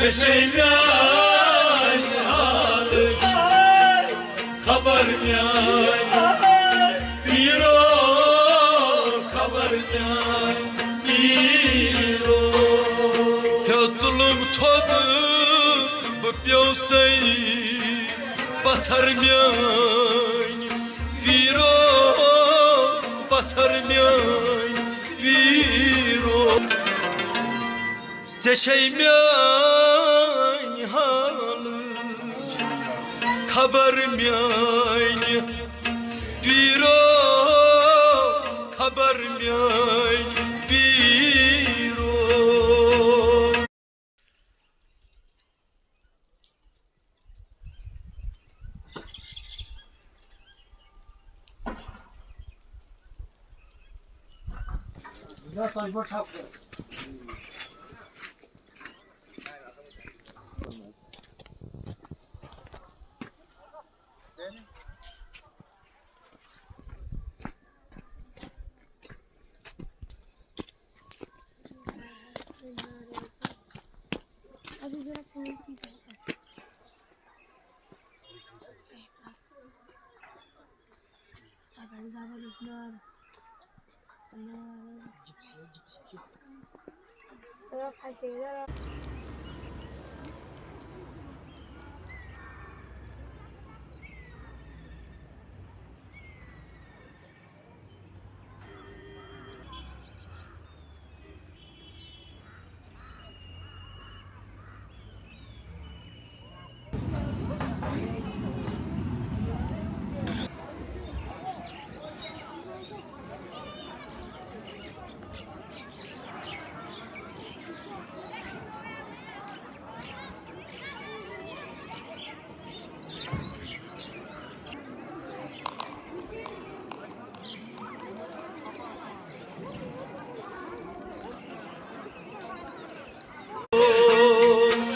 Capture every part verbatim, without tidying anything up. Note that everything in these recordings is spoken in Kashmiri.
ژےٚ چھے میٛانہِ حالٕچ خبر میٛانہِ پیٖرو، خبر میٛانہِ پیٖرو۔ ہیوٚتلُم تھوٚد بہٕ پیوسَے پتھر میٛانہِ پیٖرو، پتھر میٛانہِ پیٖرو۔ ژےٚ چھے میٛانہِ حالٕچ خبر میٛانہِ پیٖرو، خبر میٛانہِ پیٖرو۔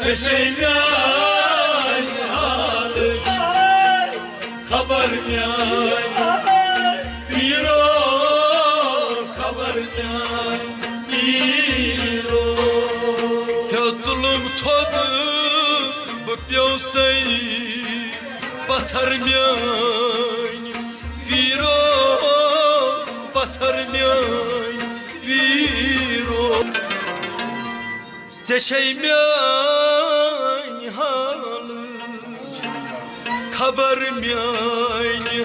ژےٚ چھے میٛانہِ حالٕچ خبر میٛانہِ پیٖرو، خبر میٛانہِ پیٖرو۔ ہیوٚتلُم تھوٚد بہٕ پیوسَے پتھر میٛانہِ پیٖرو، پتھر میٛانہِ پیٖرو۔ ژےٚ چھے میٛانہِ حالٕچ خبر میٛانہِ